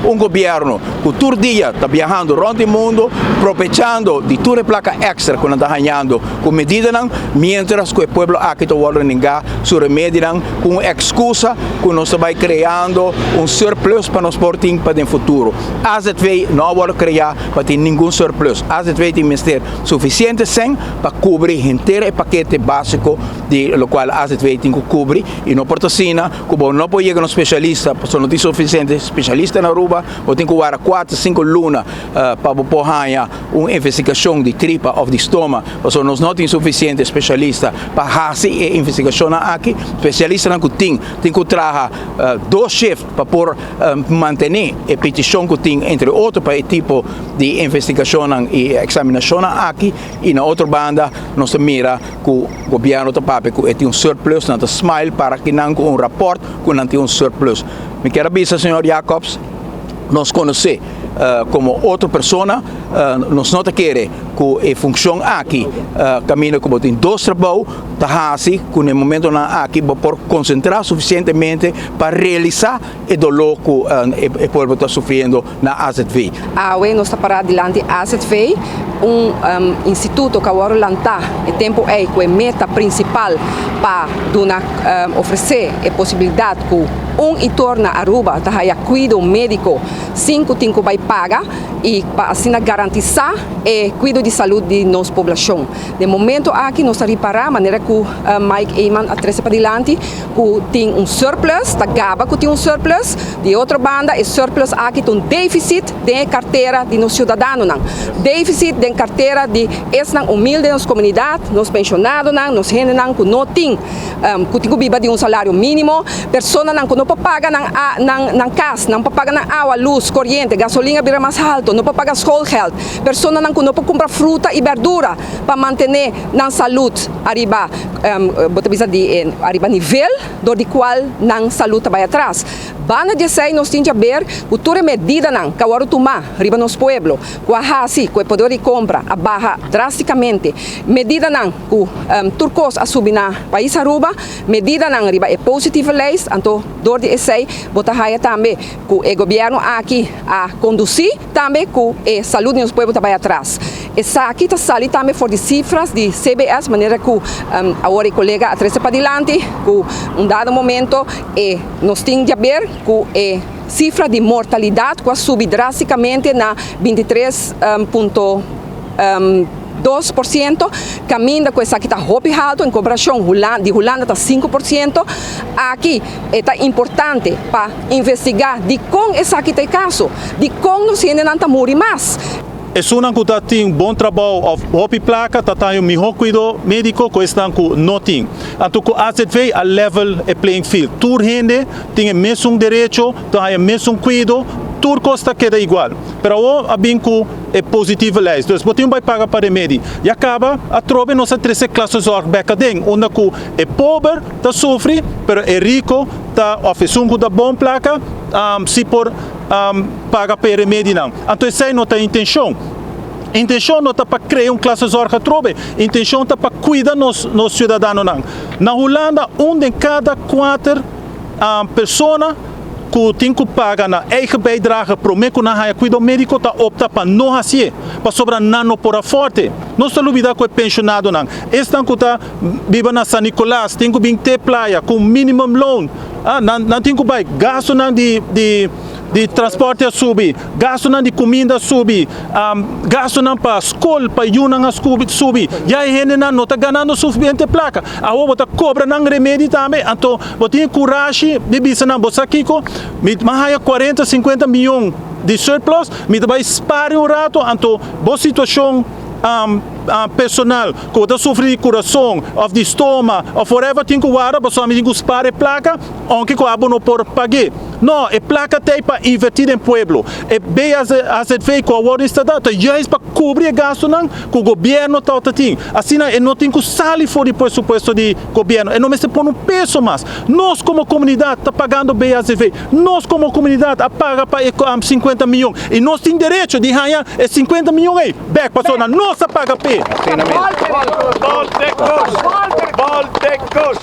Un gobierno cu tur dia ta viahando rond mundo, aprovechando di tur placa extra cu nan ta hayando cu medidanan, mientras cu e pueblo aki ta wordo nenga su remedinan cu excusa cu nos ta bay creando un surplus pa nos por tin pa den futuro. AZV no a wordo crea pa tin ningun surplus. AZV tin mester suficiente cen pa cubri henter e pakete basico di locual AZV tin cu cubri y no por ta asina cu bo no por yega na un specialista, pasobra no tin suficiente specialista na Aruba, bo tin cu warda 4, 5 luna pa por haya un investigacion di tripa of di stoma, pasobra nos no tin suficiente specialista pa haci e investigacion aki. Specialistanan cu tin, tin cu traha dos shift pa por mantene e peticion cu tin, entre otro, pa e tipo di investigacion y examinacion aki. Y na otro banda nos mira cu gobierno ta papia cu tin un surplus, nan ta smile pa cu nan cu un rapport cu nan tin un surplus. Mi kier bisa, señor Jacobs, nos conoce como otro persona, nos no ta kere cu e funcion aki, caminda cu tin dos trabou, ta haci cu na momentonan aki por concentra suficientemente pa realisa e dolor cu e pueblo ta sufriendo na AZV. Awe nos ta para dilanti AZV, un instituto cu awor a lanta e tempo ey cu e meta principal pa duna ofrece e posibilidad cu un y tur na Aruba ta haya cuido medico sin cu tin cu bay paga y pa asina garantisa e cuido di salud di nos poblacion. Na e momento aki nos ta ripara manera cu Mike Eman a trece padilanti cu tin un surplus, ta gaba cu tin un surplus, di otro banda e surplus aki tin un deficit di cartera di nos ciudadanonan. Deficit di cartera di esnan humilde nos comunidad, nos pensionadonan, nos hendenan cu no tin, cu tin cu biba di un salario minimo, personanan cu no por paga nan cas, no por paga nan awa, luz, coriente, gasolina bira mas halto, no por paga schoolgeld, personanan cu no por cumpra fruta y berdura pa mantene nan salud ariba, bo ta bisa di ariba nivel, door di cual nan salud ta bay atras. Banda di esey nos tin di haber cu tur medidanan cu awor tuma riba nos pueblo, cu a haci cu e poder di compra a baha drasticamente, medidanan cu tur cos a subi na pais Aruba, medidanan riba e positieve lijst, anto door di esey bo ta haya tambe cu e gobierno aki a conduci tambe cu e salud di nos pueblo ta bay atras. Esaki ta sali tambe for di cifras di CBS, manera cu awor e colega a trece padilanti, cu un dado momento e nos tin di haber cu e cifra di mortalidad cu a subi drasticamente na 23.2%, caminda cu esaki ta hopi halto en comparacion di Hulanda ta 5%. Aki ta importante pa investiga di con esaki ta e caso, di con nos hendenan ta muri mas. Esunnan cu tin bon trabou of hopi placa, ta tin un miho cuido medico cu esnan cu no tin. Anto cu AZV a level e playing field. Tur hende tin e mesun derecho, tin e mesun cuido, tur cos ta keda igual. Pero awor a bin cu e positieve lijst. Dus bo tin bay paga pa remedi. Y caba atrobe nos a trece klassenzorg bek aden, unda cu e pober ta sufri, pero e rico ta of esun cu ta bon placa, si por paga pa remedinan. Anto esey no ta intencion. Intencion no ta pa crea un klassenzorg atrobe. Intencion ta pa cuida nos ciudadanonan. Na Hulanda, un di cada cuater persona cu tin cu paga nan eigen bijdrage prome cu nan haya cuido medico ta opta pa no haci, pasobra nan no por afford. Nos ta lubida cu e pensionadonan. Esnan cu ta biba na San Nicolas, tin cu bin te Playa cu minimum loan. Ah, nan tin cu bay gastonan di transporte a subi, gastonan di cuminda a subi, gastonan pa scol, pa yiunan a subi. Ya e hendenan no ta ganando suficiente placa. Awor bo ta cobra nan remedi tambe, anto bo tin corashi di bisa nan, "Bo sa kico, mi m'a haya 40, 50 miyon di surplus, mi bay spaar un rato." Anto bo situacion personal, cu ta sufri di curason, of di stoma, of whatever, tin cu warda, pasobra mi tin cu spaar e placa, aunke cu abo no por paga. No, e placa t'ey pa inverti den pueblo. E BAZV cu awor ta ta juist pa cubri e gastonan cu gobierno ta tin. Asina, e no tin cu sali for di presupuesto di gobierno. E no mester pone un peso mas. Nos como comunidad ta pagando BAZV. Nos como comunidad a paga pa 50 miyon. Y nos tin derecho di gana e 50 miyon ey. Bek, pasobra nos a paga p'e. Volte kos! Volte kos!